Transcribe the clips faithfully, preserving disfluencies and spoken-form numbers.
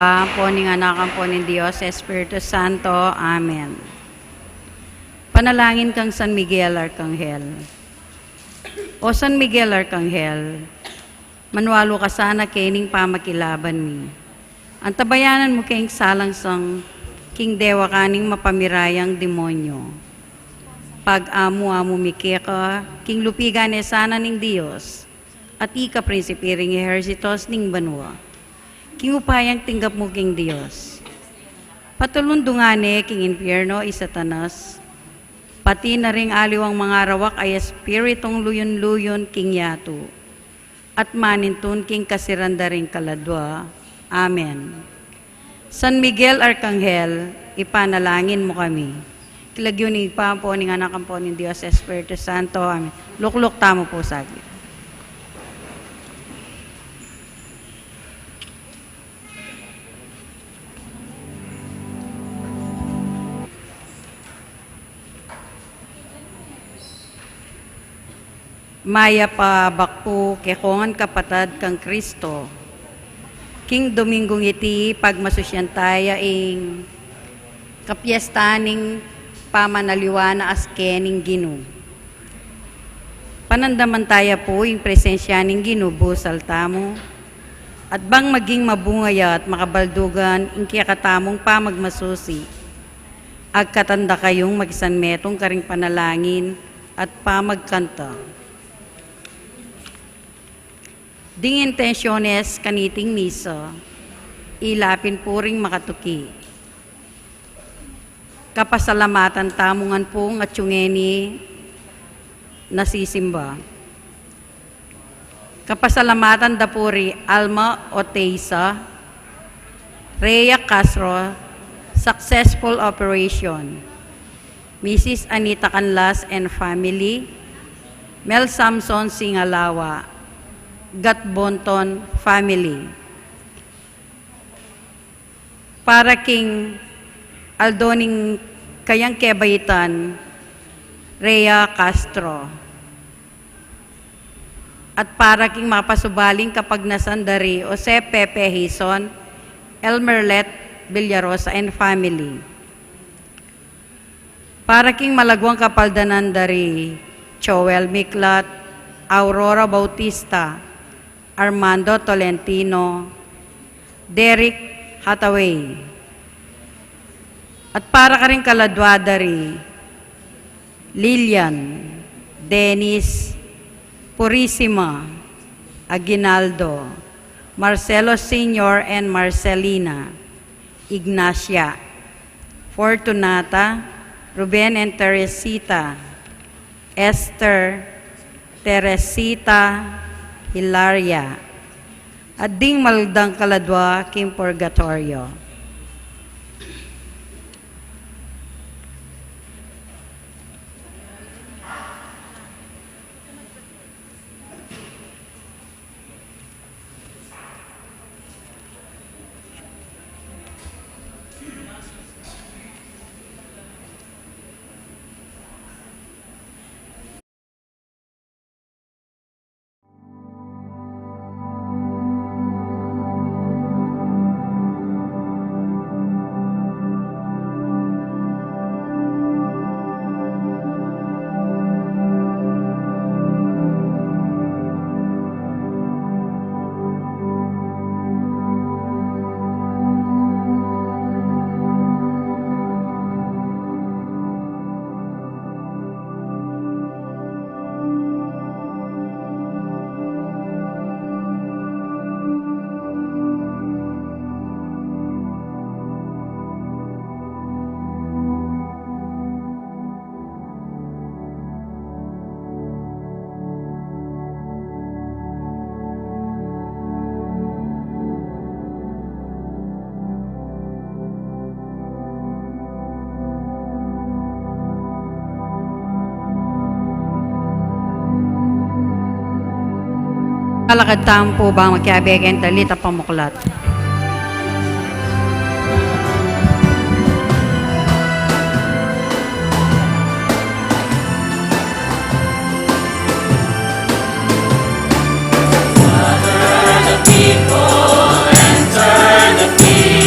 Ampo ning Anak, ampo ning Dios Espiritu Santo. Amen. Panalangin kang San Miguel Arkanghel. O San Miguel Arkanghel, manualu ka sana kening pamakilaban mi. Antabayanan mu keng salansang king dewakan ning mapamirayang demonyo. Pag-amu-amu mi keka king lupigan ne sana ning Dios, at ika prinsipi ring ehersitos ning banua. King upayang tinggap mu king Dios, patulundungan ne king impierno i Satanas, pati na ring aliwang mangarawak a espiritung luyun-luyun king yatu, at manintun king kasiran da ring kaladua. Amen. San Miguel Arkanghel, ipanalangin mu kami. King lagyu ning Ibpa, ampo ning Anak, ampo ning Dios Espiritu Santo. Amen. Lukluk tamu pu saglit. Mayap a abak pu kekong kapatad kang Kristo. King Dominggung iti, pagmasusyan taya ing kapiestan ning pamanaliwan a aske ning Ginu. Panandaman taya pu ing presensya ning Ginu busal tamu, at bang maging mabunga ya at makabaldugan ing kekatamung pamagmasusi. Agkatan da kayung makisanmetung karing panalangin at pamagkanta. Ding intensyones kaniting misa, ila pin pu ring makatuki. Kapasalamatan tamu ngan pung atiu ngeni nasisimba. Kapasalamatan da pu ri Alma Oteiza, Rhea Castro, successful operation. Missus Anita Canlas and family, Mel Samson Singalawa, Gatbonton family. Para king aldo ning kayang kebaitan, Rhea Castro. At para king mapasubaling kapagnasan da ri Jose Pepe Hizon, Elmerlet Villarosa and family. Para king malagwang kapaldanan da ri Joel Miklat, Aurora Bautista, Armando Tolentino, Derek Hathaway. At para karing kaladua da ri Lilian, Dennis, Purisima, Aguinaldo, Marcelo Senior and Marcelina, Ignacia, Fortunata, Ruben and Teresita, Esther, Teresita, Hilaria, at ding malugdang kaladua king purgatoryo. Alakad tamu pu bang makiabe keng dalit a pamuklat. Gather the people and turn the people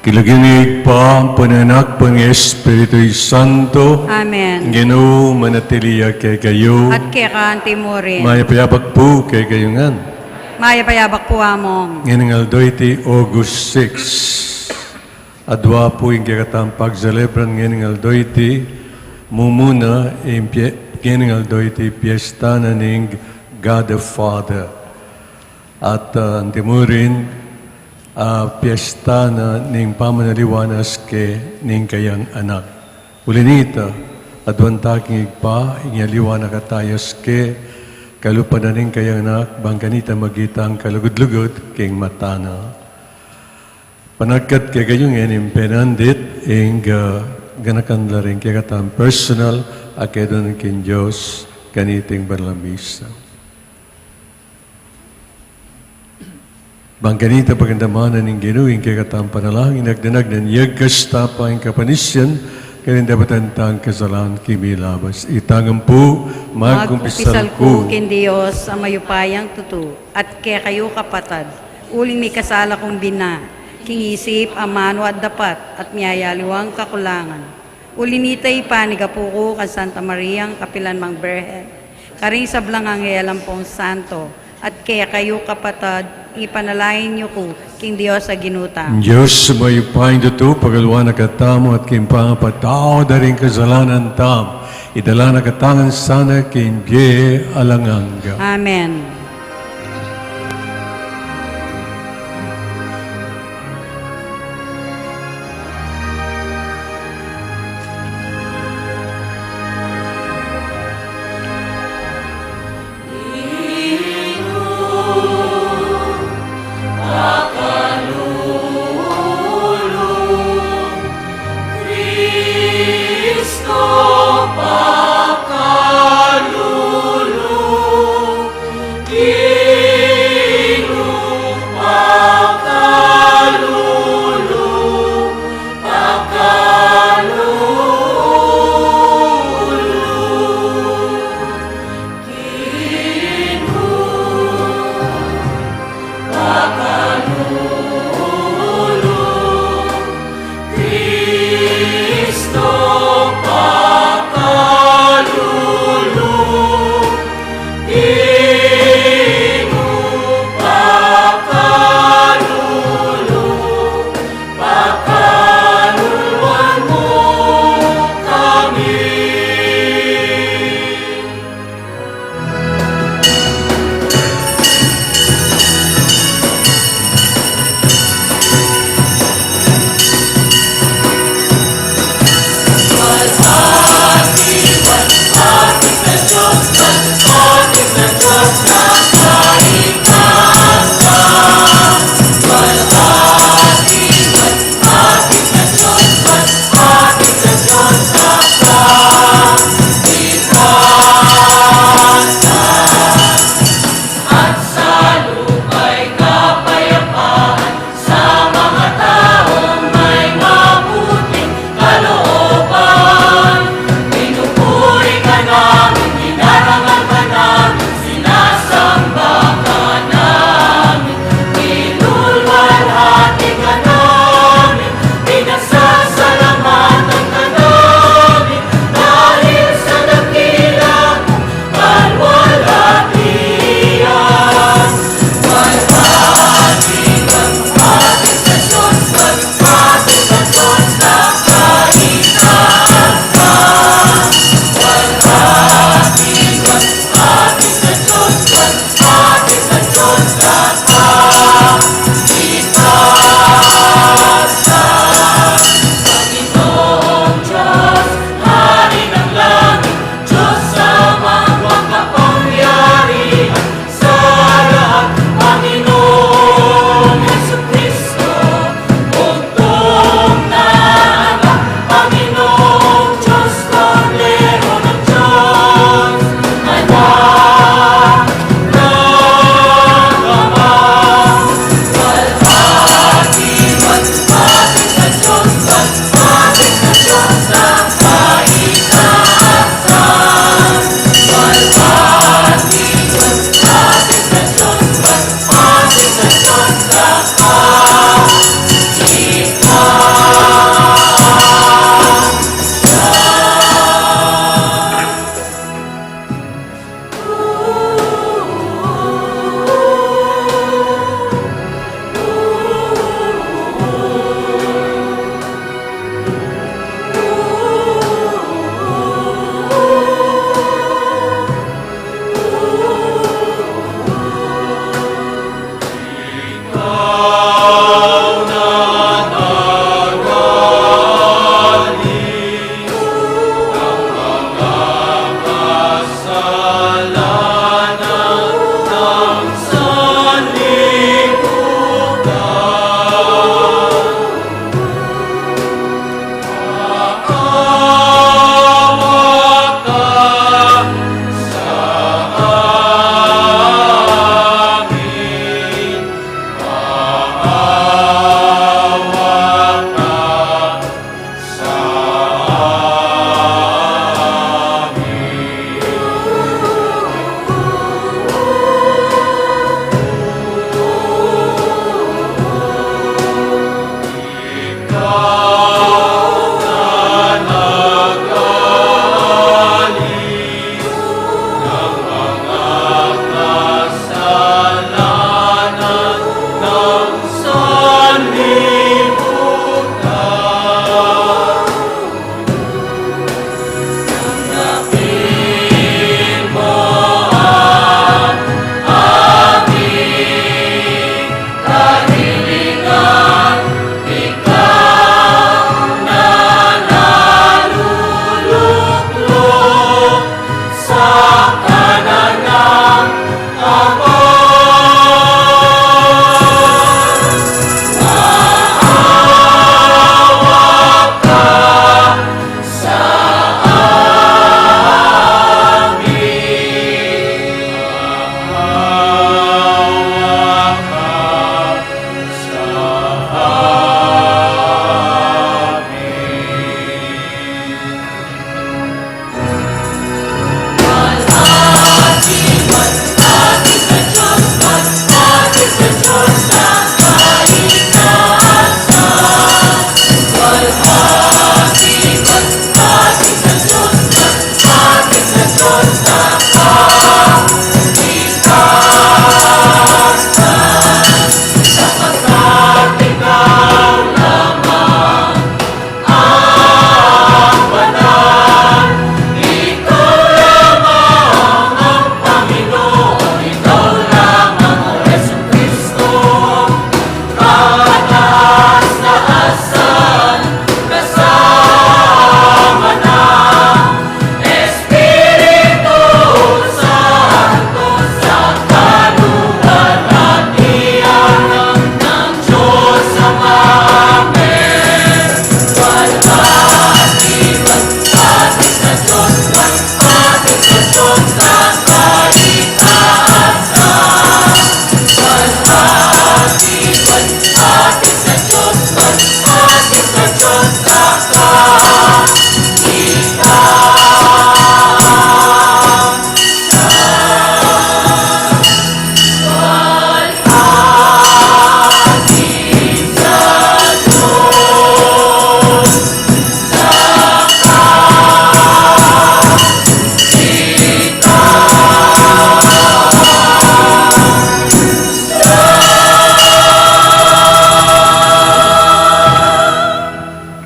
King lagyu ning Ibpa, ampo ning Anak, ampo ning Espiritu Santo. Amen. Ing Ginu manatili ya kekayu. At keka anti mu rin. Mayap a yabak pu kekayu ngan. Mayap a yabak pu, Among. Ngening aldo iti August six. Adwa pu ing kekatang pagselebran ngening aldo iti, mumuna ing pie-, ngening aldo iti piesta na ning God the Father. At, ah, antimurin, ah, piesta na ning pamanaliwa na ske ning kayang Anak. Uli nita, aduan ta king Ibpa, inyaliwa na katamu ske, kalupa na ning kayang Anak, bang kanita magitang kalugud-lugud king mata na. Panagkat kekayu ngening penandit, ing, ah, ganakan la ring kekatang personal a keduan king Dios, kaniting banal a misa. Bang kanita pagandamanan ning Ginu ing kekatang panalangin, agdanag nang yagkas tapa ing kapanisian, karing dapatan tang kasalanan king milabas. Itang ampo, magkumpisal ku king Dios a mayupayang tutu, at kekayu kapatad, uling mikasala kung bina, king isip, amanu at dapat, at miyayaliwang kakulangan. Uli nita ipanigapu ku kang Santa Mariang kapilan mang Birhen, karing sablang anghel ampong santo, at kekayu kapatad, ipanalangin yu ku king Dios a Ginu tamu. Dios mayupayang tutu, pagaluan na katamu at king pangapatawad da ring kasalanan tamu, idala na katamu ngan sana king bie alang angga. Amen.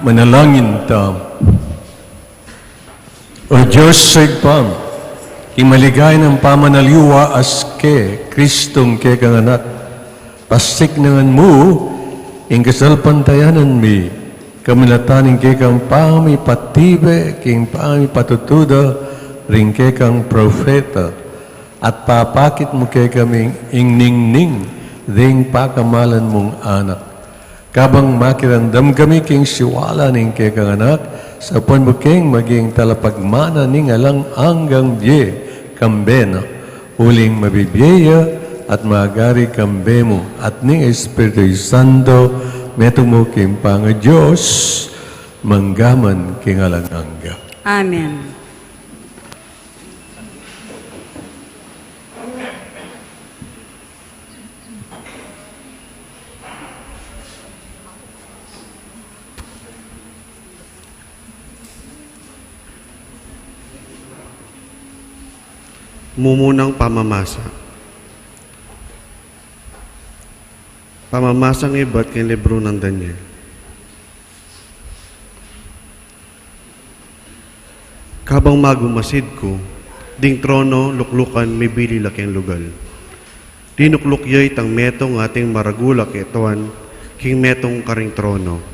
Manalangin ta. O Dios, Ibpa, king maligaya nang pamanaliwa a king Kristong kekang Anak, pasiknangan mu ing kasalpantayanan mi, kaminatan ning kekang pamipatibe king pamipatutuda ring kekang propeta, at papakit mu kekami ing ningning ding pakamalan mung Anak. Kabang makiramdam kami king siwala ning kekang Anak, saupan mu keng maging talapagmana ning alang anggang bie kambe na. Uling mabibie ya at magari kambe mu at ning Espiritu Santo, metung mu king pangaDios, manggaman king alang angga. Amen. Mumunang pamamasa. Pamamasang ibat king libru nang Daniel. Kabang magumasid ku, ding trono luklukan mibili la keng lugal. Dinukluk ya itang metung ating maragul a ketuan king metung karing trono.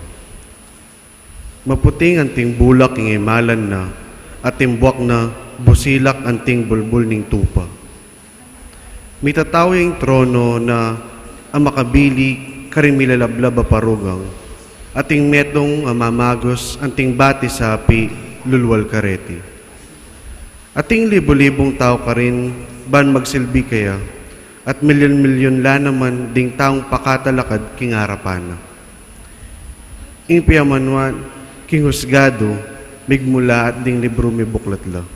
Maputing anting bulak ing imalan na, at ing buak na busilak anting bulbul ning tupa. Mitatau ya ing trono na a makabili karing milalablab a parugang, at ing metung a mamagus anting bati sapi lulwal kareti. Ating libu-libung tau karin ban magsilbi keya, at milyon-milyon la naman ding taung pakatalakad king arapan na. Ing piamanuan king husgadu migmula at ding libru mibuklat la.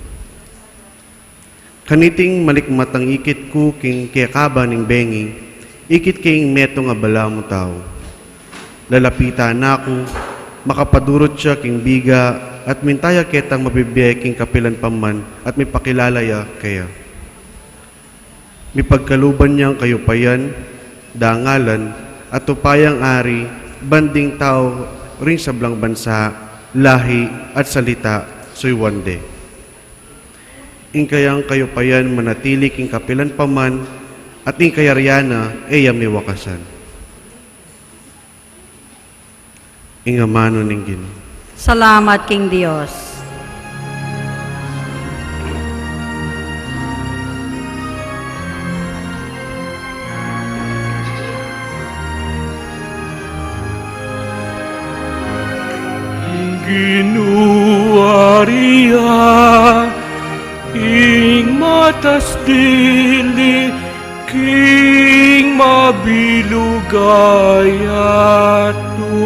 Kaniting malikmat ang ikit ku king kekaba ning bengi, ikit king metung a balamu tau. Lalapitan na ku, Makapadurut ya king biga, at minta ya ketang mabibie king kapilan pa man, at mipakilala ya keya. Mipagkaluban yang kayupayan, dangalan, at upayang ari, ban ding tau ring sablang bansa, lahi, at salita, suyuan de. Ing kayang kayupayan manatili king kapilan pa man, at ing kayarian na e ya miwakasan. Ing amanu ning Ginu. Salamat king Dios. Ing Ginu ari ya king matas dili king mabilug a yatu.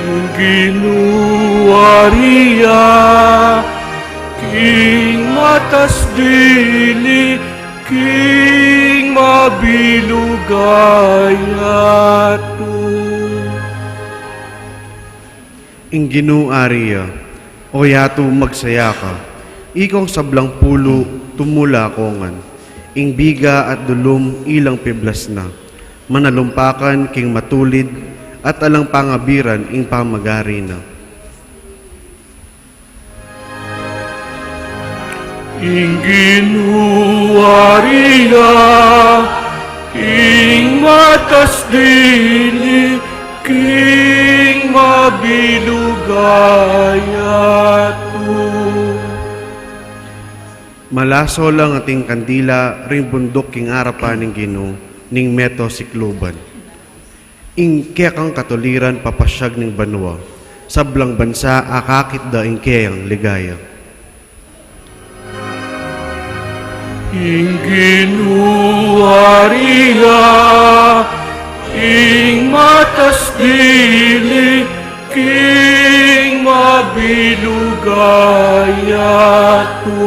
Ing Ginu ari ya king matas dili king mabilug a yatu. Ing Ginu ari ya, o yatu, magsaya ka. Ikong sablang pulu, tumula ka ngan. Ing biga at dulum ilang piblas na. Manalumpakan king matulid at alang pangabiran ing pamagari na. Ing Ginu ari ya king matas dili king mabilug a yatu. Malasol lang ating kandila ring bunduk king arapan ning Ginu, ning meto sikluban. Ing kekang katuliran papasyag ning banua, sablang bansa akakit da ing keyang ligaya. Ing Ginu ari ya king matas dili king mabilug a yatu.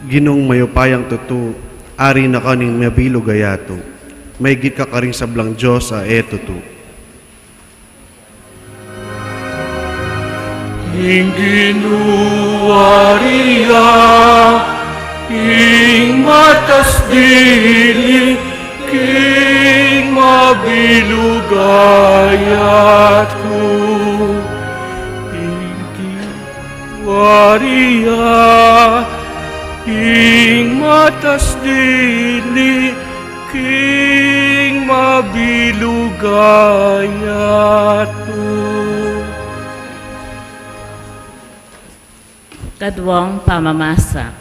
Ginung mayupayang tutu, ari na ka ning mabilug a yatu, maygit ka karing sablang dios a e tutu. Ing Ginu ari ya king matas dili king mabilug a yatu. Ing Ginu ari ya king matas dili king mabilug a yatu. Kaduang pamamasa.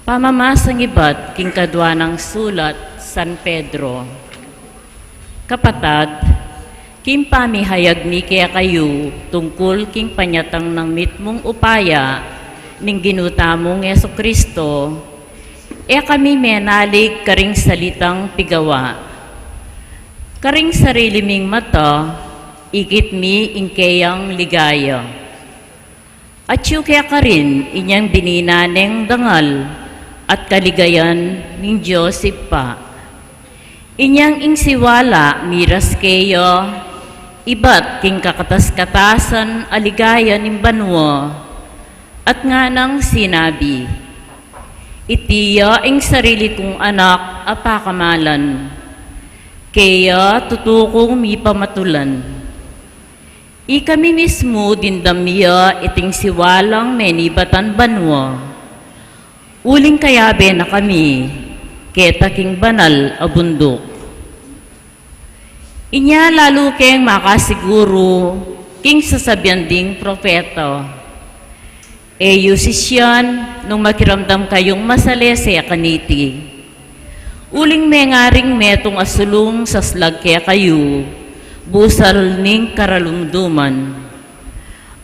Pamamasang ibat king kadua nang sulat San Pedro. Kapatad, king pamihayag mi kekayu tungkul king panyatang nang mitmung upaya ning Ginu tamung Jesu-Cristo, e kami menalig karing salitang pigawa. Karing sarili ming mata, ikit mi ing keyang ligaya. Atyu kekarin inyang dinina neng dangal at kaligayan ning Dios Ibpa. Inyang ing siwala miras keya ibat king kakatas-katasan a ligaya ning banua, at nganang sinabi, "Iti ya ing sarili kung anak a pakamalan. Keya tutu kung mipamatulan." Ikami mismu dimdam ya iting siwalang menibatan banua, uling kayabe na kami keta king banal a bunduk. Inya lalu keng makasiguru king sasabian ding propeta. E yu sisian nung makiramdam kayung masalese kaniti. Uling mengaring metung a sulung saslag kekayu, busal ning karalumduman.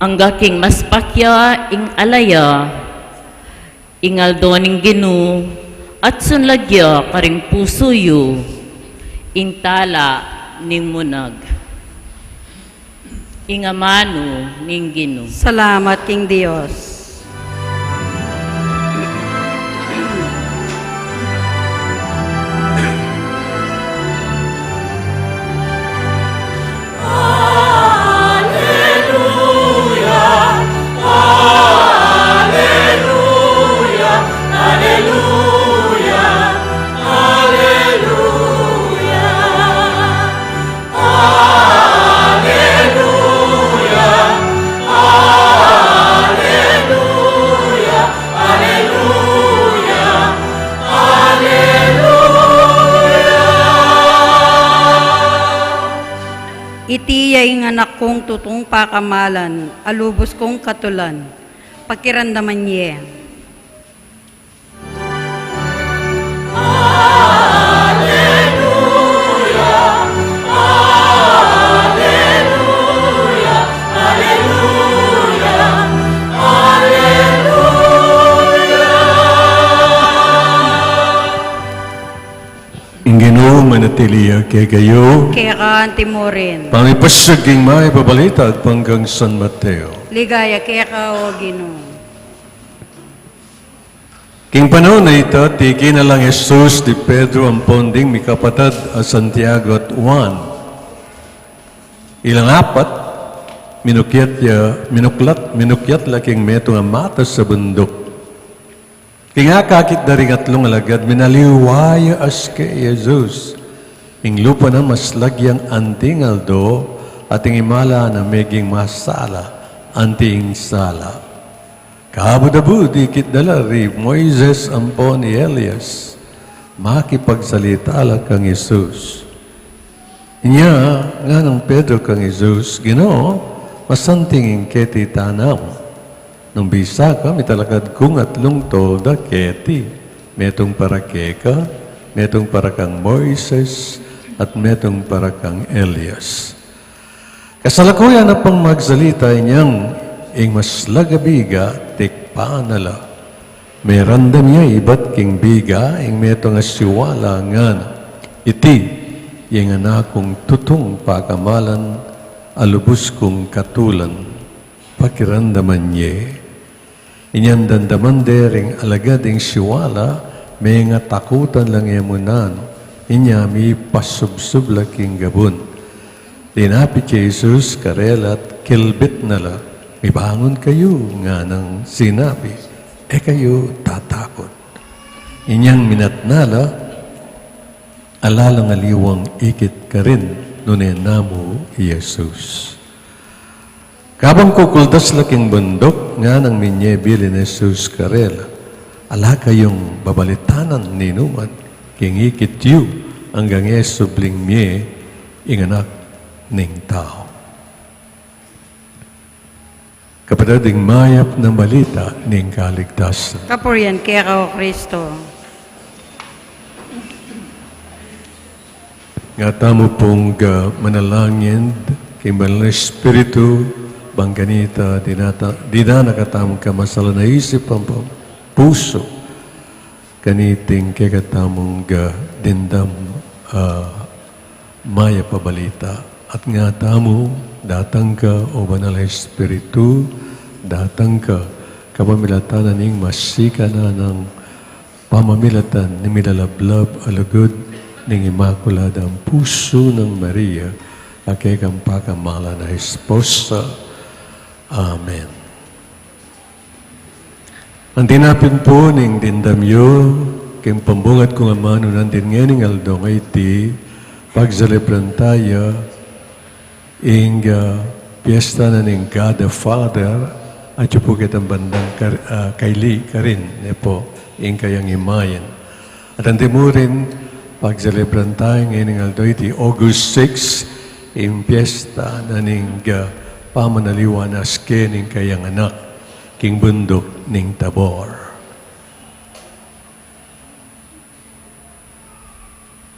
Angga king mas pakya ing alaya, ing aldo ning Ginu, at sunlag ya karing pusu yu ing tala ning munag. Ing amanu ning Ginu. Salamat king Dios. Iti ya ing anak kung tutung pakamalan, a lubus kung katulan. Pakiramdaman ye. Ing Ginu manatili ya kekayu. Keka anti mu rin. Pamipasag king Mayap a Balita agpang kang San Mateo. Ligaya keka, o Ginu. King panaun a ita, tiki na lang Jesus di Pedro ampon ding mikapatad a Santiago at Juan. Ilang apat, minukyat ya, minuklat, minukyat la king metung a matas a bunduk. King akakit da ring atlung alagad, minaliwa ya aske Jesus. Ing lupa na maslag yang anting aldo, at ing imala na meging masala anti ing sala. Kabud-abud ikit da la ri Moises ampon i Elias, makipagsalita la kang Jesus. Inya nganang Pedro kang Jesus, Ginu, masanting ing keti tana mu. Nung bisa ka, mitalakad kung atlung tolda keti, metung para keka, metung para kang Moises, at metung para kang Elias. Kasalakuyan na pang magsalita inyang, ing maslag a biga tikpan na la. Merandam ya ibat king biga ing metung a siwala, ngana, Iti ya ing anak kung tutung pakamalan, a lubus kung katulan. Pakiramdaman ye. Inyang damdaman de ring alagad ing siwala, mengatakutan la ngemunan. Inya mipasubsub la king gabun. Linapit ya i Jesus karela at kilbit na la. Mibangun kayu, nganang sinabi, e kayu tatakut. Inyang minatna la, ala lang aliwang ikit karin nune namu i Jesus. Kabang kukuldas la king bunduk, nganang minye bilin Jesus karela, ala kayung babalitanan ninuman king ikit yu, anggang e subling mie ing Anak ning Tau. Kapatad, ing mayap a balita ning kaligtasan. Kapurian keka, o Kristo. Nga tamu pung, ah, manalangin king Banal a Espiritu, bang kanita dinata-, dinana katamung kamasalan a isip ampong pusu, kaniting kekatamung, ah, dimdam, ah, mayap a balita. At nga tamu, datang ka, o Banal a Espiritu, datang ka, kapamilatan na ning masikan a nang pamamilatan ning milalablab a lugud ning Imakuladang Pusu nang Maria, a kekang pakamalan a esposa. Amen. Anti na pin pu ning dimdam yu, king pambungat kung amanu nandin ngening aldo a iti, pagselebran taya ing, ah, piesta na ning God the Father, atyu pu ketang bandang kar-, ah, kaili karin, ne pu, ing kayang imayen. At anti murin, pagselebran taya ngening aldo iti, August six, ing piesta na ning, ah, pamanaliwa na aske ning kayang anak, king bunduk ning Tabor.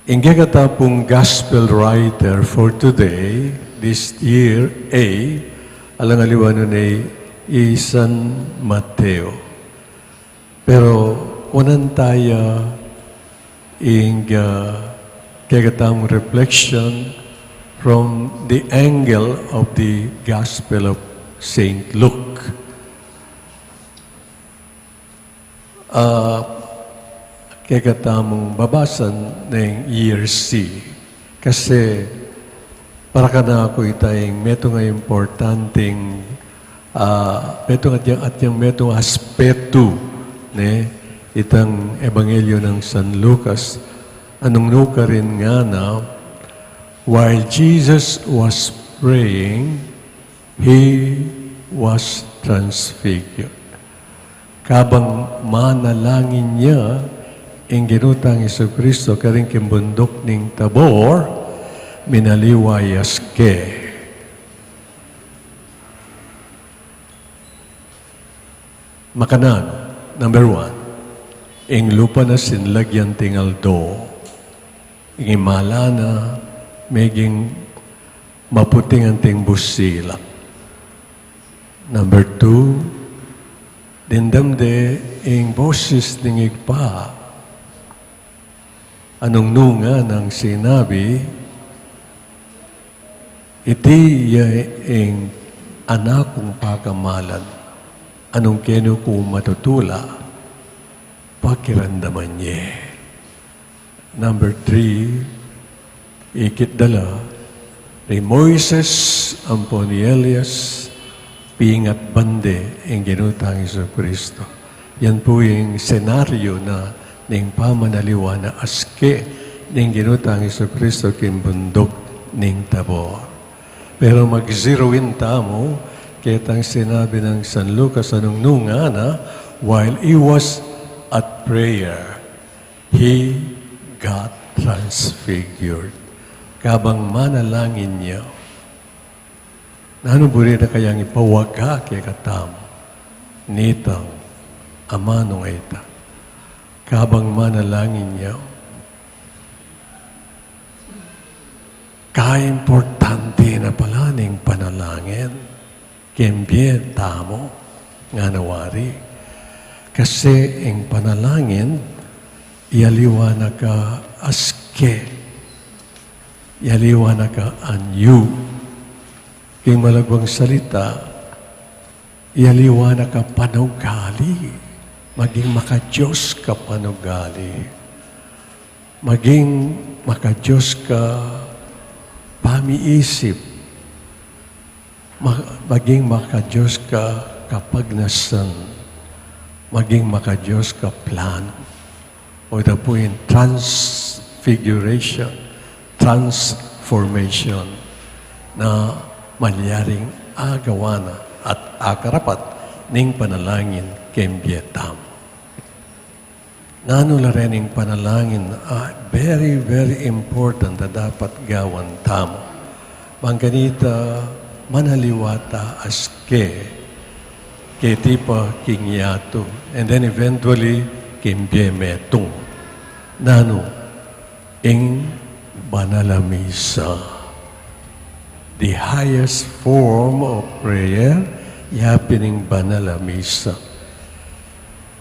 Ing kekatapung gospel writer for today, this year A, alang aliwa nune i San Mateo. Pero kunan taya ing, ah, kekatamung reflection from the angle of the Gospel of Saint Luke. Ah, kekatamung babasan neng year C. Kasi para kanaku ita ing metung a importanteng, ah, metung atyang, atyang metung a aspetu, ne, itang Ebanghelyo nang San Lucas, a nung nukarin ngana, while Jesus was praying, he was transfigured. Kabang manalangin ya ing Ginu tang Jesucristo karin king bunduk ning Tabor, Minaliwa ya aske. Makanan, number one, ing lupa na sinlagyan ting aldo, ing imala na meging maputing anting busilak. Number two, dimdam de ing boses ning Ibpa. Anung nu nganang sinabi, "Iti ya ing anak kung pakamalan, anung keni ku matutula, pakiramdaman ye." Number three, ikit da la, ri Moises ampon i Elias, pingatban de ing Ginu tang Jesucristo. Yan pu ing senaryo na ning pamanaliwa na aske ning Ginu tang Jesucristo king bunduk ning Tabor. Pero mag-zero in tamu ketang sinabi nang San Lucas, anung nu ngana, "While he was at prayer, he got transfigured." Kabang manalangin ya, nanu buri na kayang ipawaga kekatamu nitang amanung a ita? Kabang manalangin ya, kaimportante na pala ning panalangin king bie tamu, ngana wari. Kasi ing panalangin, aliwa na ka aske, aliwa na ka anyu. King malagwang salita, aliwa na ka panugali, maging maka-Dios ka panugali, maging maka-Dios ka pamiisip, ma-, maging maka-Dios ka kapagnasan, maging maka-Dios ka plano. O ita pu ing transfiguration, transformation na malyaring agawa na at akarapat ning panalangin king bie tamu. Nanu la reng panalangin a very, very important a dapat gawan tamu? Bang kanita manaliwa ta aske, keti pa king yatu, and then eventually king bie metung. Nanu? Ing banal a misa. The highest form of prayer, yapin ing banal a misa.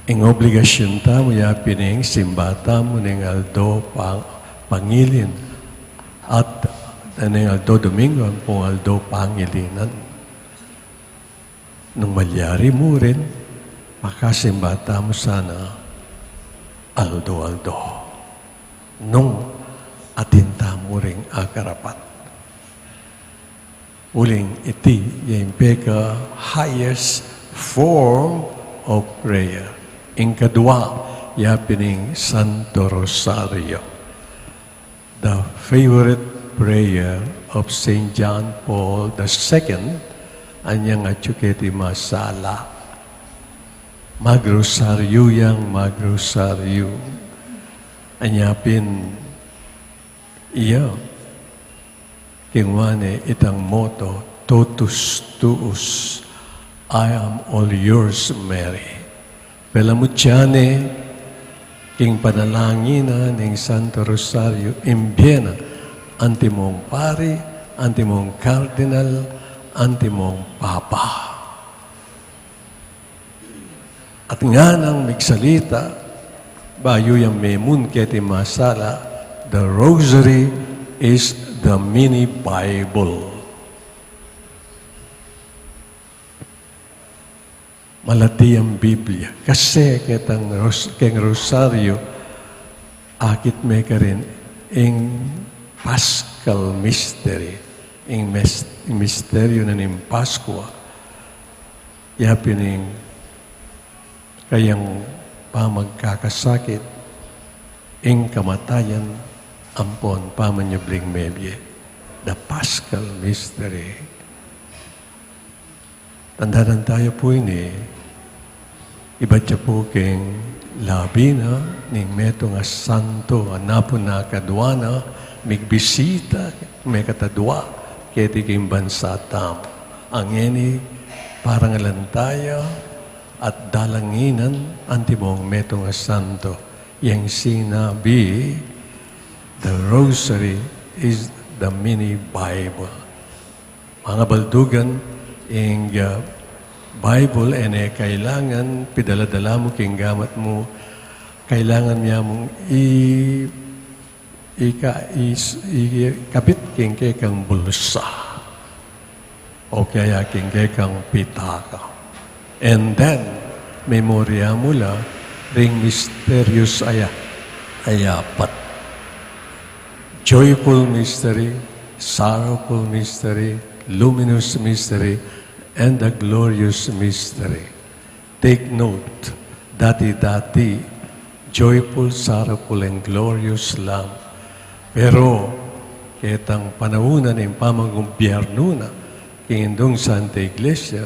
Ing obligasyun tamu, yapin ing simba tamu ning aldo pang-, pangilin, at ning aldo Domingo ampong aldo pangilinan. Nung malyari mu rin, makasimba tamu sana aldo-aldo. Nung atin tamu ring akarapat. Uling iti ya ing peka highest form of prayer. Ing kadua, yapin ing Santo Rosario. The favorite prayer of Saint John Paul the Second, anyang atyu keti masala. Magrosaryo yang magrosaryo. Anya pin iya, kingwa ne itang motto, "Totus tuus, I am all yours, Mary." Pela mu tiyane, king panalangin na ning Santo Rosario, ing bie na, antimong pari, antimong kardinal, antimong papa. At nganang migsalita, bayu yang memun keti masala, the Rosary is the mini Bible. Malati yang Biblia. Kasi ketang ros-, keng Rosario, akit me karin ing Paschal Mystery, ing mes-, ing misteryo na ning Paskwa. Yapin ing kayang pamagkakasakit, ing kamatayan, ampon pamanyubling mebie. The Paschal Mystery. Tandanan tayu pu ini, ibat ya pu keng labi na ning metung a santo, a napun na kadua na, migbisita, mekatadua keti king bansa tamu. Ngeni, parangalan taya at dalanginan antimong metung a santo. Yang sinabi, "The Rosary is the mini Bible." Mga baldugan, ing, ah, Bible, e ne kailangan pidala-dala mu king gamat mu. Kailangan mu ya mung i-, ika-, is-, ikabit king kekang bulsa o kaya king kekang pitaka. And then, memorya mu la ring misterios a ya, a apat. Joyful mystery, sorrowful mystery, luminous mystery, and the glorious mystery. Take note, dati-dati, joyful, sorrowful, and glorious lang. Pero, ketang panaun na ning pamanggubyernu na king Indung Santa Iglesia,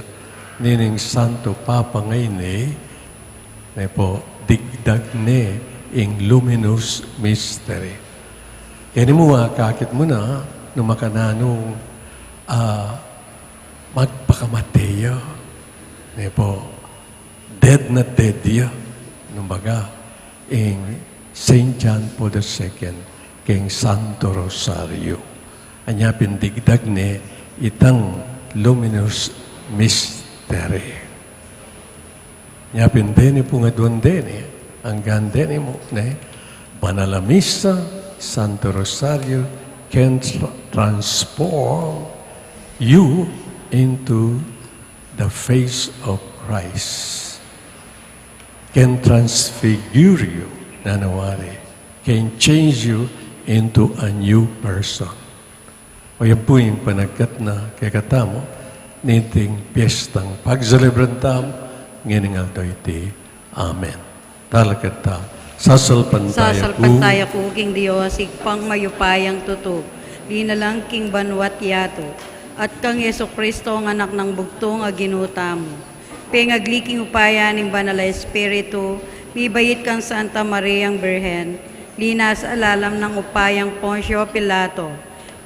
nining Santo Papa ngeni, ne po, digdag ne ing luminous mystery. Keni mu, akakit mu na, nung makananu, ah, magpakamate ya. Ne po, dead na dead ya. Nung baga, ing Saint John Paul the Second, king Santo Rosario. Anya pin digdag ne itang luminous mystery. Nya pin deni pung aduan deni, anggang deni mu, ne? Banal a Misa, Santo Rosario can tra-, transform you into the face of Christ. Can transfigure you, nanawari. Can change you into a new person. O yan pu ing panagkat na kekatamu niting piestang pagselebran tamu ngening aldo iti. Amen. Talakad ta. Sasalpantaya ku. Sasalpantaya ku king Dios, Ibpang mayupayang tutu, linalang king banua't yatu, at kang Jesucristo, ang Anak nang bugtung a Ginu tamu. Pengagli king upaya ning Banal a Espiritu, mibait kang Santa Mariang Birhen, linasa lalam nang upayang Poncio Pilato,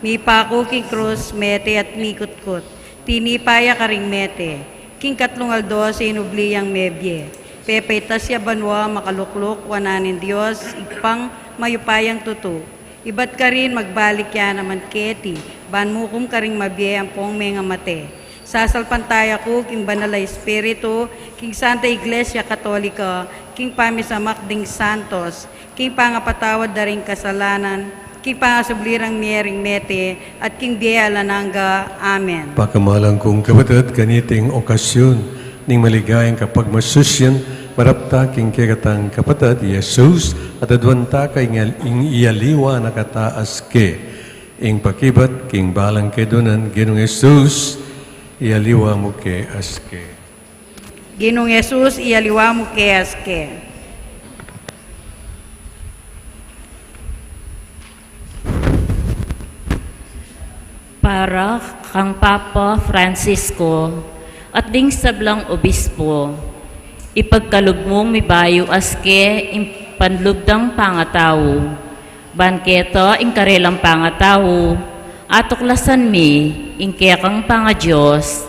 mipaku king krus, mete at mikutkut, tinipa ya karing mete, king katlung aldo sinubli yang mebie, pepaitas ya banua, makalukluk wanan ning Dios Ibpang mayupayang tutu. Ibat karin magbalik ya naman keti, ban mukum karing mabie ampong mengamate. Sasalpantaya ku king Banal a Espiritu, king Santa Iglesia Katolika, king pamisamak ding santos, king pangapatawad da ring kasalanan, king pangasubli rang mie ring mete, at king bie alang angga. Amen. Pakamalan kung kapatad, kaniting okasyon ning maligayang kapagmasusian, marap ta king kekatang kapatad i Jesus, at aduan ta ka ing, ing ialiwa na kata aske. Ing pakibat king balang kedunan, Ginung Jesus, ialiwa mu ke aske. Ginung Jesus, ialiwa mu ke aske. Para kang Papa Francisco at ding sablang obispo, ipagkalub mung mibayu aske ing panlub dang pangatau, ban keta ing karelang pangatau, atuklasan mi ing kekang pangadios.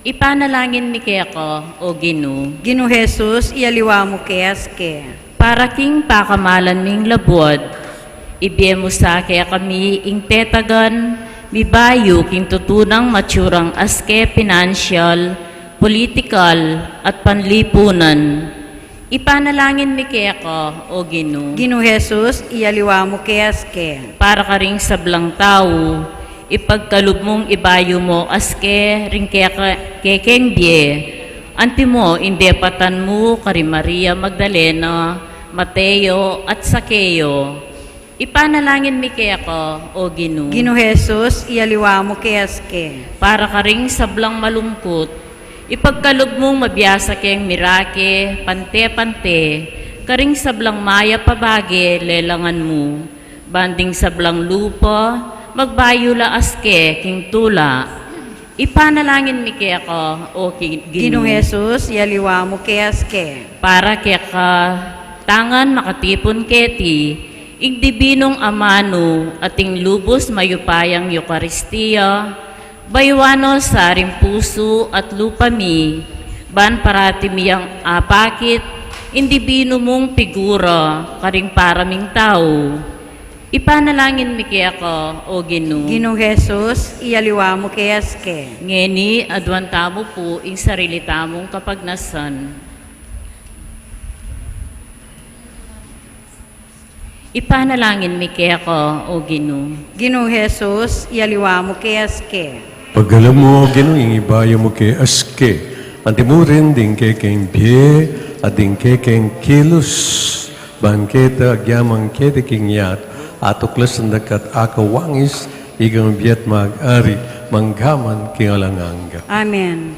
Ipanalangin mi keka, O Ginu. Ginu Jesus, ialiwa mu ke aske. Para king pakamalan ming labuad, ibie mu sa kekami ing tetagan mibayu king tutunang matsurang aske pinansyal, politikal, at panlipunan. Ipanalangin mi keka, O Ginu. Ginu Jesus, ialiwa mu ke aske. Para karing sablang tau, ipagkalub mung ibayu mu aske ring keka, kekeng bie, antimo ing depatan mu kari Maria Magdalena, Mateo, at Sakeo. Ipanalangin mi keka, O Ginu. Ginu Jesus, ialiwa mu ke aske. Para karing sablang malungkut, ipagkalub mung mabiasa keng mirake pante-pante karing sablang mayap a bage lelangan mu, ban ding sablang lupa magbayu la aske king tula. Ipanalangin mi keka, O Ki-, Ginu. Ginung Jesus, ialiwa mu ke aske. Para keka tangan makatipun keti Ing dibinung amanu at ing lubus mayupayang Eukaristia, bayuan no sa ring pusu at lupa mi, ban parati miyang apakit ing dibinu mung figura karing para ming tau. Ipanalangin mi keka, O Ginu. Ginu Jesus, iyaliwa mu ke aske. Ngeni, aduan tamu pu ing sarili tamung kapagnasan. Ipanalangin mi keka, O Ginu. Ginu Jesus, iyaliwa mu ke aske. Pagkalub mu, O Ginu, ing ibie mu ke aske. Anti mu rin ding kekeng bie at ding kekeng kilus, ban keta agyamang keti king yatu, atuklasan da ka at akawangis, ika ing bie at mag-ari, mangga man king alang angga. Amen.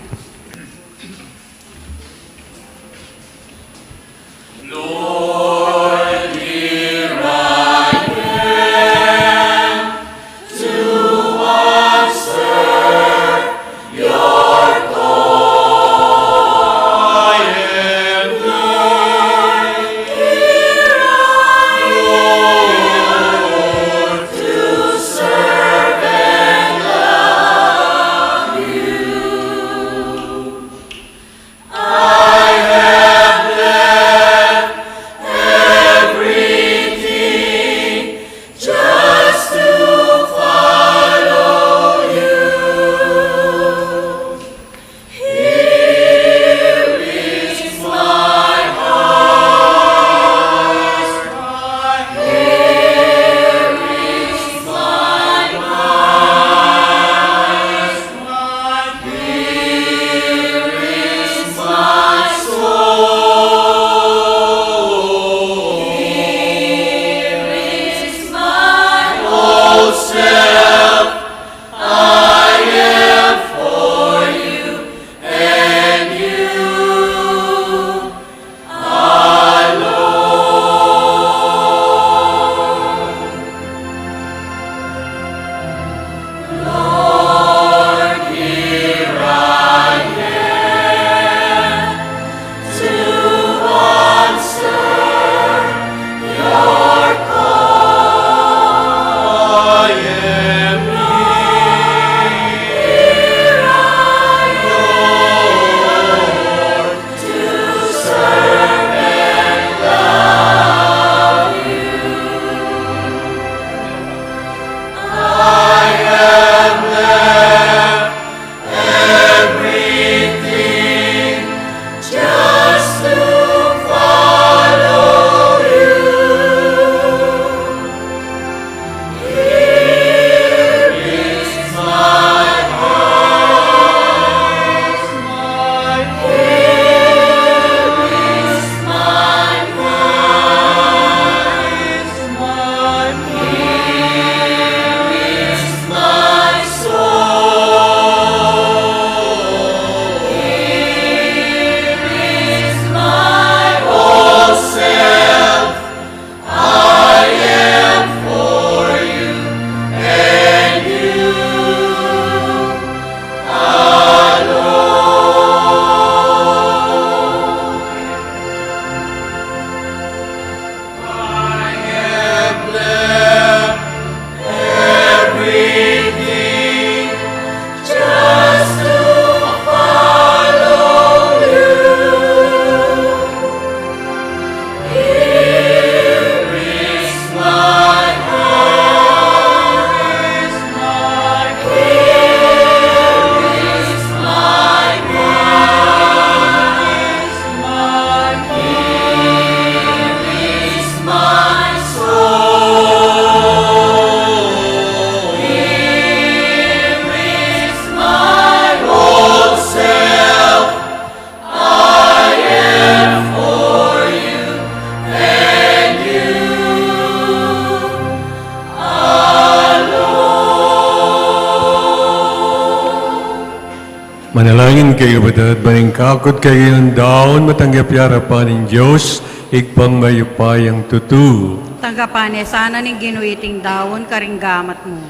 Manalangin kayu, kapatad, ban ing kakut kayung daun matanggap ya king arapan ning Dios, Ibpang mayupayang tutu. Tanggapan na sana ning Ginu iting daun karing gamat mu,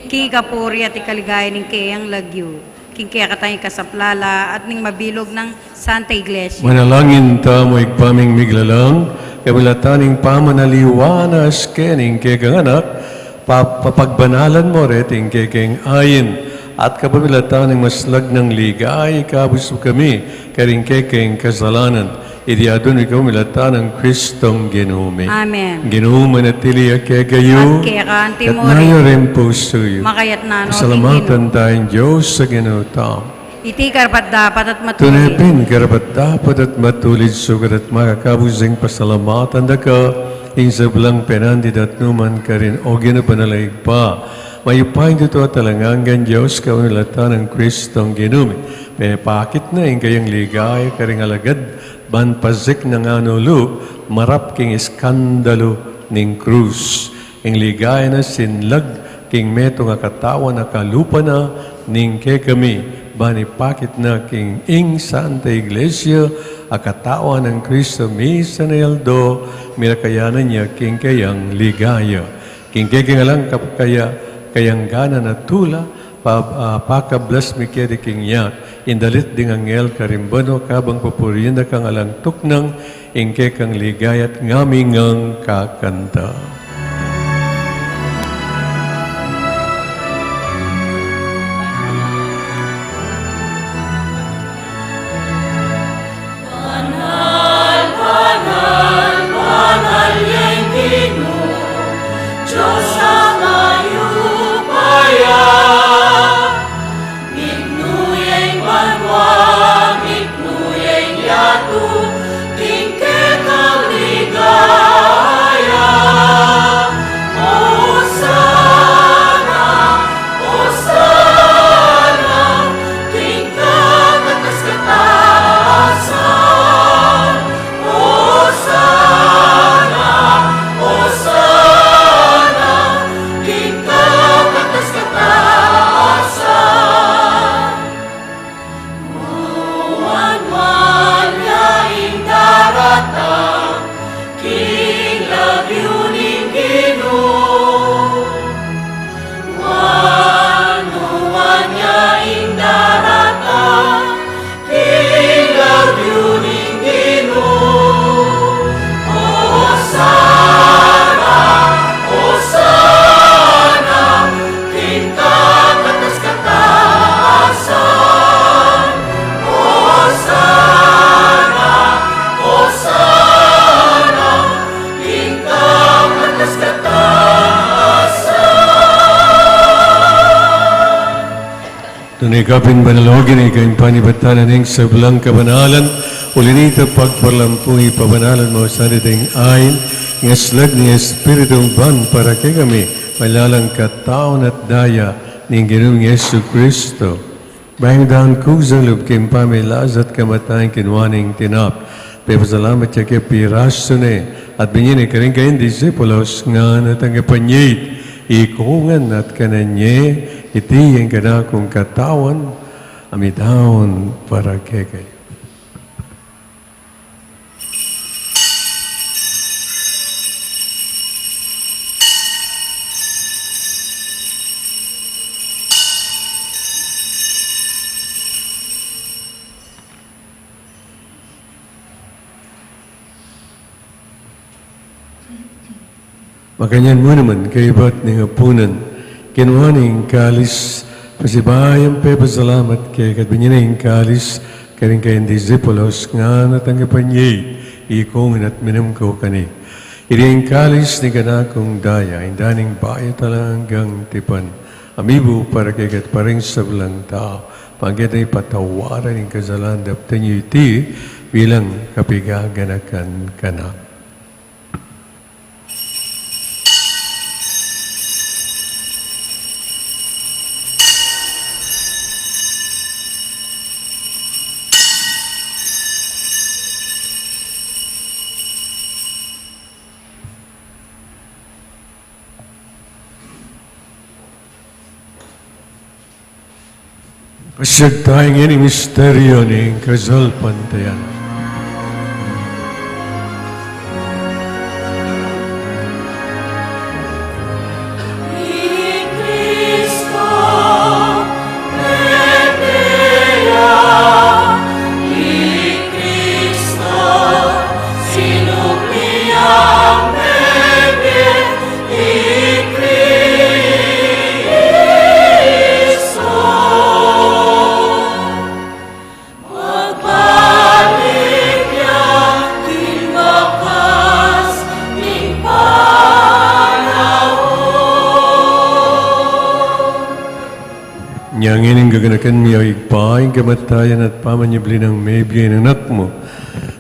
king ikapuri at ikaligaya ning keyang lagyu, king kekatang ikasaplala at ning mabilug nang Santa Iglesia. Manalangin tamu, Ibpa ming miglalang, Kapamilatan ning pamanaliwanan keni ning kekang Anak, pa-, papagbanalan mu reting kekeng ain, at kapamilatan ning maslag nang ligaya, ikabus mu kami karing kekeng kasalanan. Iti aduan mi kapamilatan nang Kristong Ginu mi. Amen. Ginu manatili ya kekayu. At keka antimu rin. At mayaring pusu yu. Makayatna no king Ginu. Pasalamatan taya ing Dios a Ginu tamu. Iti karapat-dapat at matulid. Tune pin karapat-dapat at matulid, sukat at makakabus ing pasalamatan da ka king sablang penandit at nu man karin, o Ginu, banal a Ibpa, mayupaya king tutu at alang anggang Dios, kapamilatan nang Kristong Ginu mi. Pepakit na ing kayang ligaya karing alagad, ban pasikan nang anu lu, marap king iskandalu ning krus. Ing ligaya na sinlag king metung a katawan a kalupa na ning kekami, ban ipakit na king ing Santa Iglesia a katawan nang Kristo misan a aldo, mirakayanan ya king kayang ligaya. King kekeng alang kap-, kaya-, kayang gana na tula, pa-, ah, pakablas mi keti king yat, ing dalit ding anghel karing banua, kabang pupurian da kang alang tuknang ing kekang ligaya, at ngami ngang kakanta. Banal, banal, banal ya ing Ginu, Dios a mayupaya. Miknu ya ing banua, miknu ya ing yatu, king kekang ligaya. Osana, Osana, king kakatas-katasan. Osana, Osana, king kakatas-katasan. Nuan-nuan ya ing daratang king lagyu ning Ginu. Nuan-nuan ya ing daratang king lagyu ning Ginu. Osana, Osana, king kakatas-katasan. Osana, Osana, king kakatas-katasan. Tune ka pin banal, o Ginu, ika ing panibatan ning sablang kabanalan, uli na nita pagpalampu, ipabanalan mu sa ding ain, ing maslag ning Espiritu, ban para kekami, malalang katawan at daya ning Ginu ming Jesucristo. Bayu dang kusang lub king pamagkasakit at kamatayan, kinua ne ing tinape, pepasalamat ya ke, pirasu ne, at binie ne karing kayang disipulos, ngana at ing panyait, ikong ngan at kanan ye, iti ing kanakung katawan, a midaun para kekayu. Makanyan mu naman, kaybat ning apunan, kinua ne ing kalis, pasibayu yang pepasalamat keka, at binie ne ing kalis karing kayang disipulos, ngana at ing panyait, ikong ngan at minum kayu keni. Iti ing kalis ning kanakung daya, inda ning bayu at alang anggang tipan, a mibu para kekayu at para king sablang tau, para kekayu, patawaran ing kasalanan. Daptan yu iti bilang kapaganakan kanaku. Pasyag tamu ngeni ing misteryu ning kasalpantayanan. Ing gaganakan mi, o Ibpa, ing kamatayan at pamanyubli nang mebie ning Anak mu.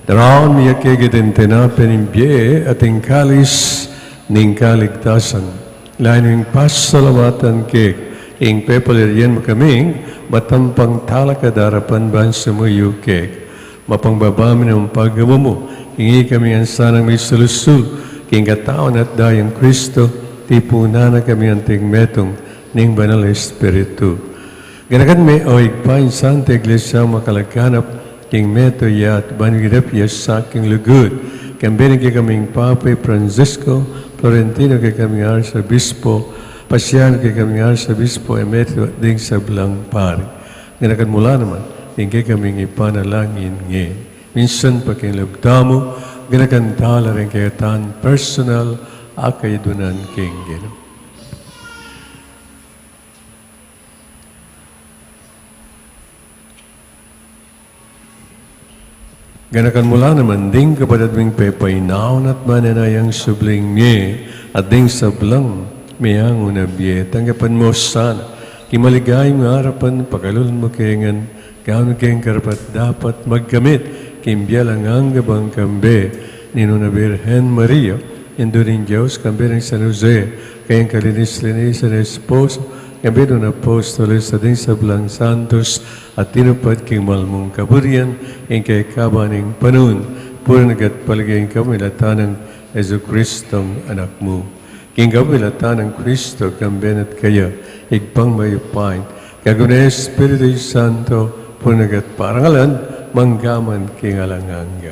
Daraun mi keka iting tinape ning bie at ing kalis ning kaligtasan. Lalu ming pasalamatan keka ing pepalirian mu kaming matampang talakad arapan ban sumuyu keka. Mapangbaba mi ning pagkamumu, ing ikami ngan sanang misalusul king katawan at dayang Kristo, tipunan na kami anting metung ning Banal Espiritu. Ganakan me, o Ibpa, ing Santa Iglesia makalaganap king metung ya at ban migdap ya sa king lugud, kambe ning kekaming Papa Francisco, Florentino kekaming Arsobispo, Pasiano kekaming Arsobispo Emerito, at ding sablang pari. Ganakan mu la naman ing kekaming ipanalangin ngeni, minsan pa king lugud tamu, ganakan tala ring kekatang personal a kayadwanan king Ginu. Ganakan mu la naman ding kapatad ming pepainaun at manenayang subling mie, at ding sablang meangu na bie. Tanggapan mu sana king maligayang arapan, pakalulun mu kami ngan, gawang keng karapat-dapat magkamit king bie alang angga bang kambe ning Nuan a Birhen Maria, Indu ning Dios, kambe nang San Jose, keng kalinis-linis nang esposo, kambe nang apostoles, at ding sablang santos a tinupad king mal mung kaburian king kekaban ning panaun, purian at palakian kami king lagyu nang Jesucristong Anak mu. King kabulatan nang Kristo, kambe na at keya, Ibpang mayupaya, kayabe ning Espiritu Santo, purian at parangalan, mangga man king alang angga.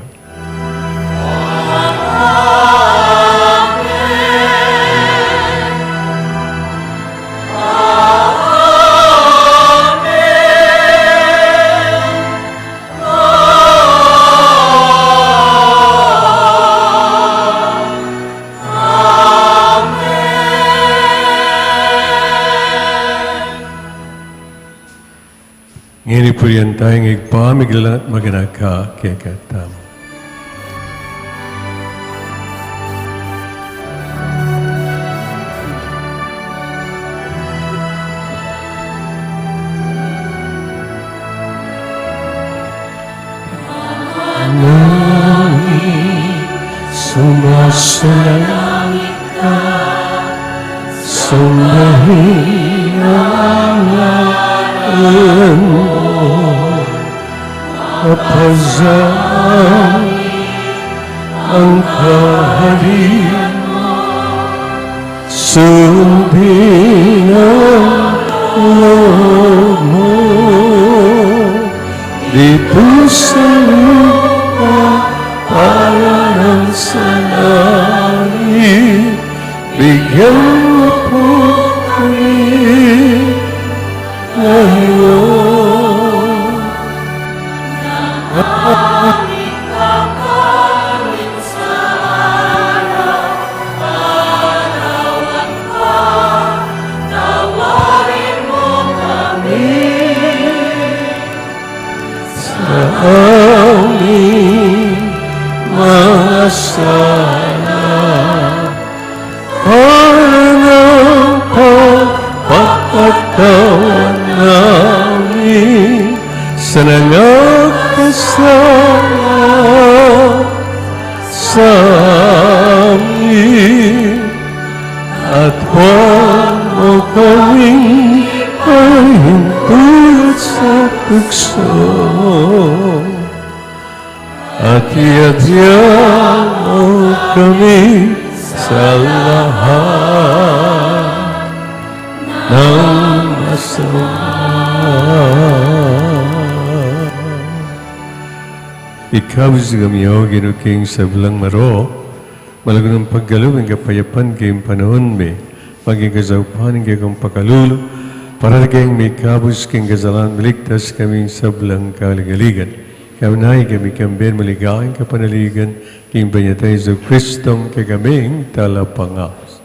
Ngeni purian taya ing Ibpa, miglalang at maganaka kekatamu. Nami sumasalangit ka, sambahin ang ngalan mo, mapasamin ang kaharian mo, sundin ang loob mo dito sa lupa para nang sa langit. Bigyan mo po kami ngayon. Sa aming mga sala, para ng pagpapatawad namin sa nangakasala sa amin. At huwag mo kaming pahintulot sa tukso, at iadya mo kami sa lahat ng masama. Ikabus kami, O Ginu, king sablang marok, malago nang pagkalub ing kapayapan king panaun mi, maging kasaupan ning kekang pakalulu, para king mikabus king kasalan, miligtas kaming sablang kaligaligan. Kaunay kami kambe ning maligayang kapanaligan, king Ibpa nang Jesucristo, kekaming Talapangabus.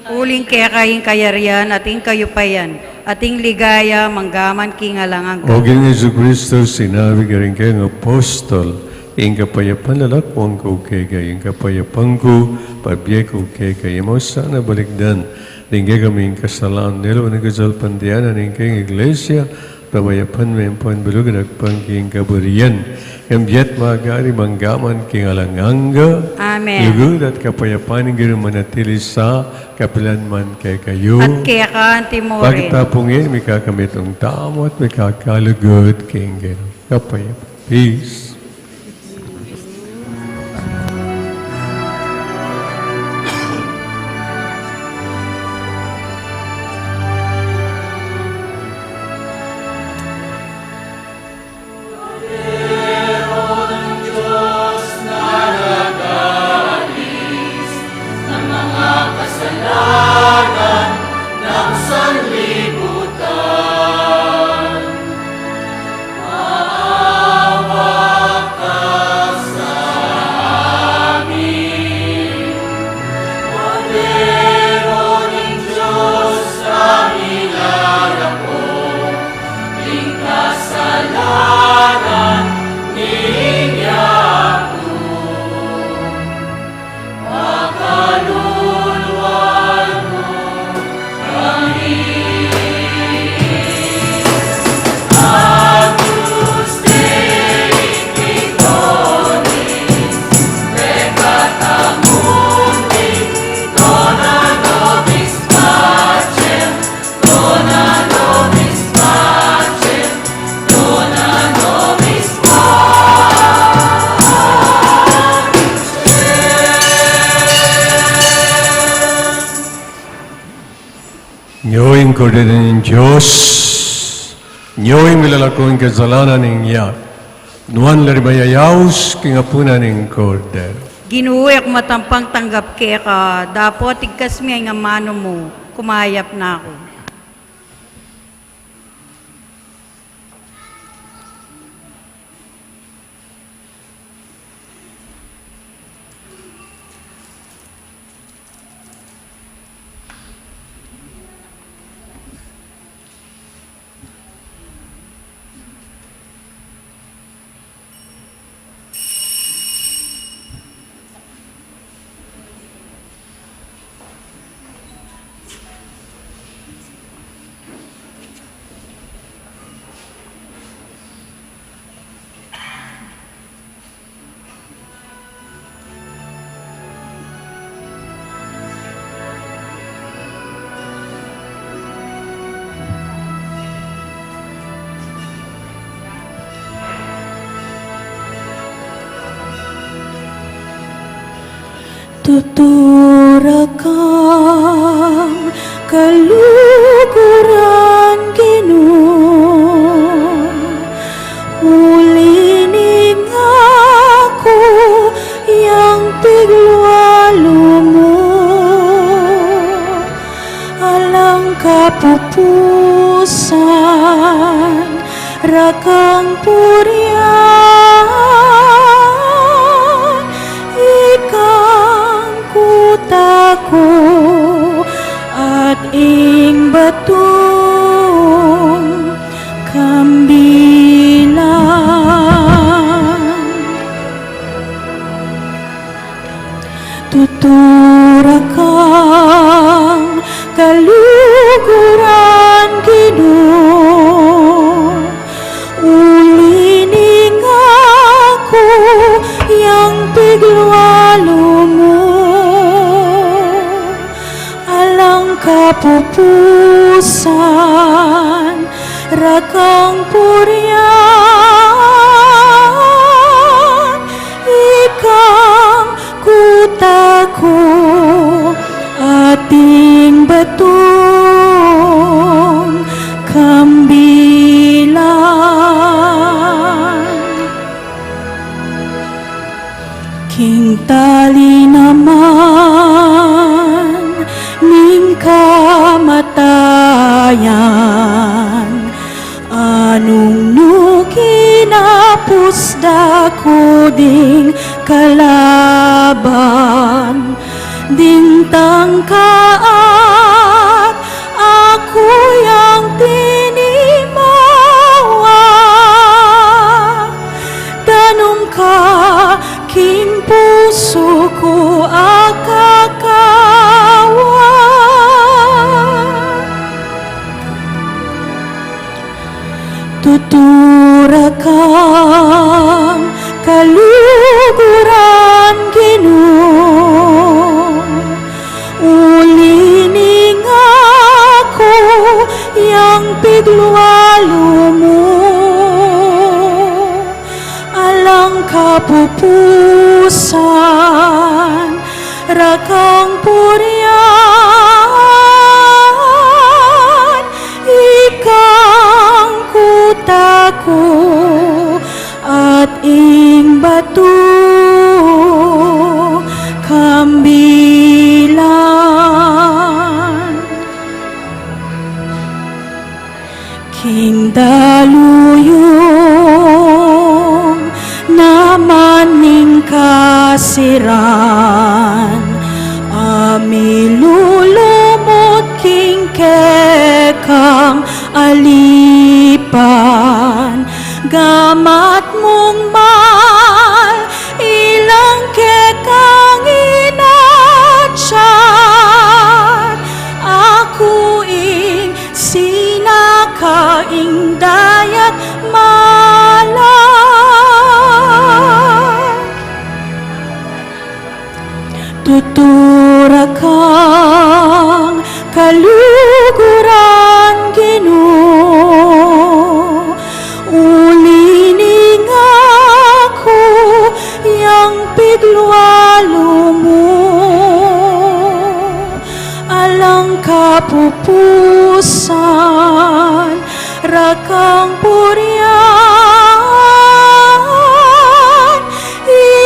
Uling keka ing kayarian, at ing kayupayan, at ing ligaya, manggaman king alang angga. O Ginu Jesucristo, sinabi mu karing kekang apostol, ing kapayapan lalakwan ku kekayu, ing kapayapan ku pabie ku kekayu. E mu sana balikdan Ding kekaming kasalanan, nelu ning kasalpantayanan ning keng Iglesia, papayapan me ing pambalugan at pangking kaburian. Kambiat magari manggaman king alang angga. Amen. Lugud at kapayapan ning Ginu manatili sa kapilan man kekayu. At keka anti mo rin. Pagtapungin, mikakamitung tamu at mikakalugud king Ginu. Kapayapan. Peace. Nyo ing Kordero ning Dios, nyo ing milalako king kasalanan ning yatu. Nuan la ring mayayaus king apunan ning Kordero. Ginu, e ku matampang tanggap keka, dapot igkas mu ing amanu mu, kumayap na ku. Tutu ra kang kaluguran, Ginu, uli ning aku yang piglualu mu, alang kapupusan ra kang purian, ikang kuta ku at ing batung kambilan. Tutu ra kang kaluguran, Ginu, uli ning aku yang piglualu mu, alang kapupusan ra kang purian, ikang kuta ku at ing batung kambilan. King tali naman ning kamatayan, anung nu kinapus da ku ding kalaban, ding tangka at aku yang tinimawa, danum ka king pusu ku, akakawa. Tuturakang kaluguran, Ginu, uli ning aku yang piglualu mu, alang kapupusan, rakang purian, ikang kutaku, at ing batu kang bilan. King daluyung naman ning kasiran, a milulumut king kekang alipan, gamat mung mal ilang kekang inatsat, aku ing sinaka ing dayat malan. Tuturakang kaluguran, Ginu, uli ning aku yang piglualu mu, alang kapupusan, rakang purian,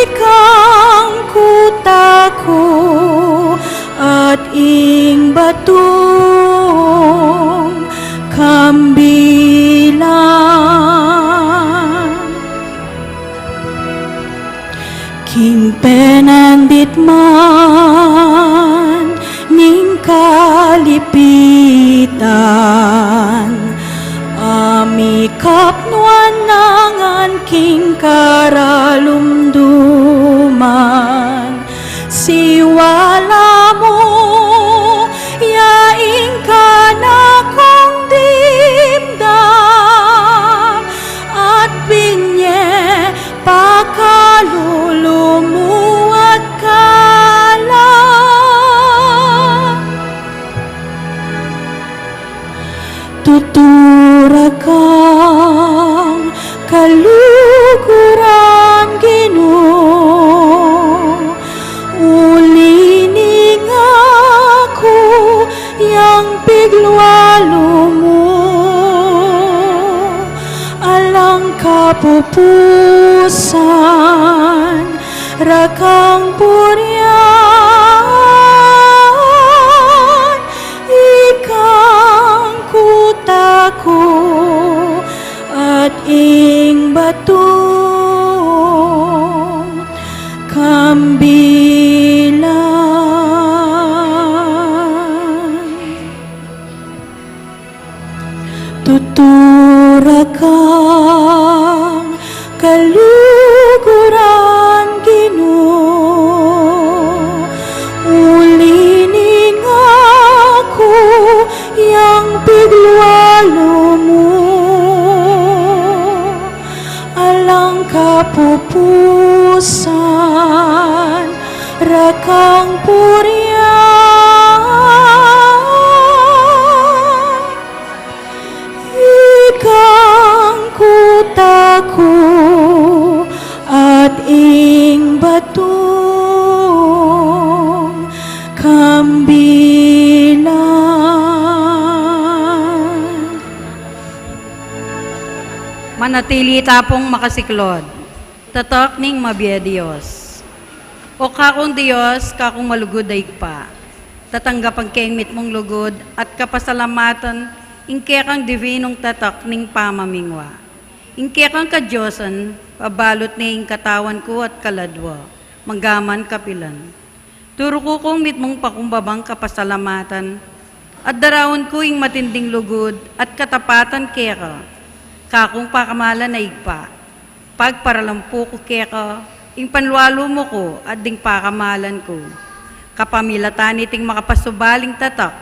ikang kutaku, at ing batung kang bilan. King penandit man ning kalipitan, a mikapnuan nangan king karalumduman, siwala mu ya ing kanakung dimdam, at binye pakalulu mu at kalam. Tuturakang kaluguran, Ginu, uli ning aku yang piglualu mu, alang kapupusan, rakang purian, ikang kutaku, at ing batung kang bilan. Tuturakang kaluguran, Ginu, uli ning aku yang piglualu mu, alang kapupusan, rakang purian, ikang kutaku, at ing batung kang bilan. Manatili ta pung makasiklod. Tatak ning mabie Dios. O kakung Dios, kakung malugud a Ibpa, tatanggapan ke ing mitmung lugud at kapasalamatan ing kekang dibinung tatak ning pamamingwa. Ing kekang kadiosan, babalut ne ing katawan ku at kaladwa, manggaman kapilan. Turu ku ing mitmung pakumbabang kapasalamatan, at daraun ku ing matinding lugud at katapatan keka, kakung pakamalan a Ibpa. Pagparalampu ku keka ing panlualu mu ku at ding pakamalan ku, kapamilatan niting makapasubaling tatak,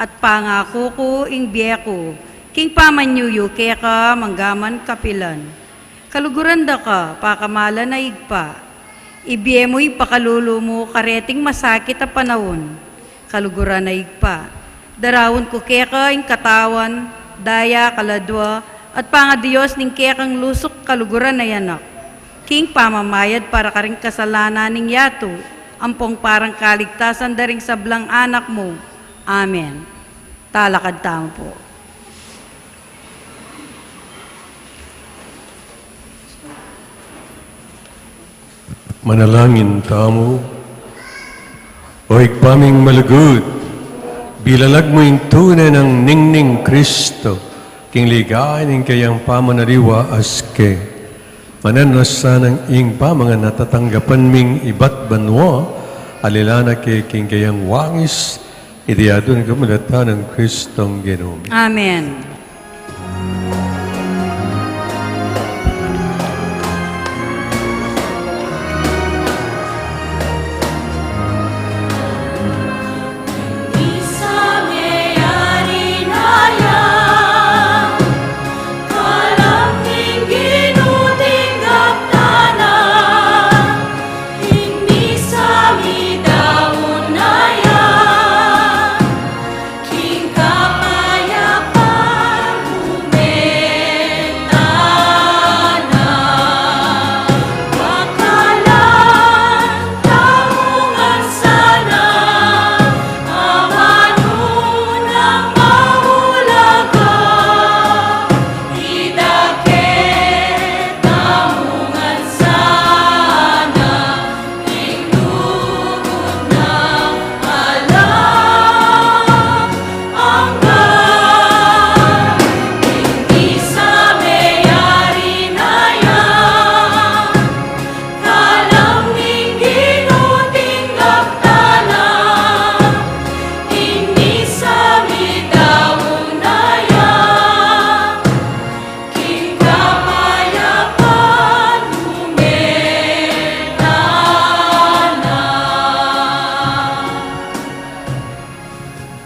at pangaku ku ing bie ku King pamanyuyu keka manggaman kapilan. Kaluguran da ka pakamalan a Ibpa. Ibie mu ing pakalulu mu kareting masakit a panaun. Kaluguran a Ibpa. Daraun ku keka ing katawan, daya, kaladua, at pangadios ning kekang lusuk kaluguran a Anak. King pamamayad para karing kasalanan ning yatu, ampong parang kaligtasan da ring sablang anak mu. Amen. Talakad tamu pu. Manalangin tamu. O Ibpa ming malugud, bilalag mu ing tune nang ningning Kristo king ligaya ning kayang pamanaliwa aske. Manan na sanang ing pamangan a tatanggapan ming ibat banua, alilan na ke king kayang wangis, iti adwan ku mulatan nang Kristong Ginu mi. Amen.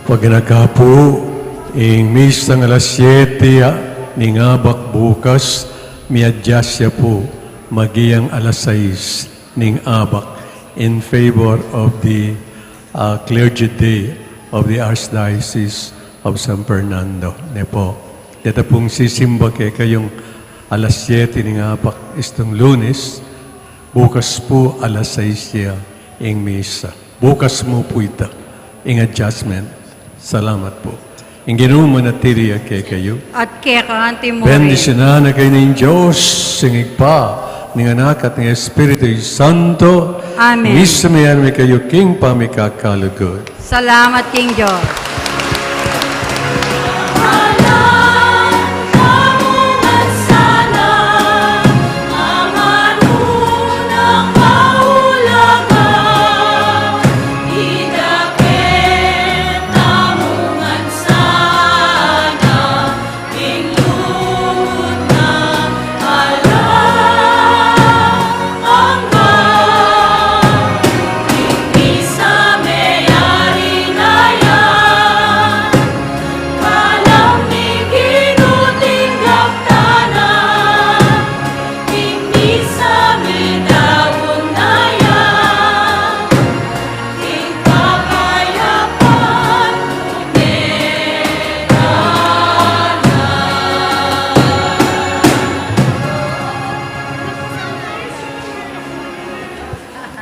Paganaka pu, ing misang alas siyete ning abak bukas, mi-adjust ya pu, maging alas sais ning abak in favor of the, uh, Clergy Day of the Archdiocese of San Fernando. Ne pu, deta pung sisimba kekayung alas siyete ning abak istung Lunes, bukas pu alas sais ya ing misa. Bukas mu pu ita ing adjustment. Salamat pu. Ing Ginu manatili ya kekayu. At keka anti mu rin. Bendisyunan na kayu ning Dios, ing Ibpa, ning Anak, at ning Espiritu Santo. Amen. Misa mayan mi kayu king pamikakalugud. Salamat king Dios.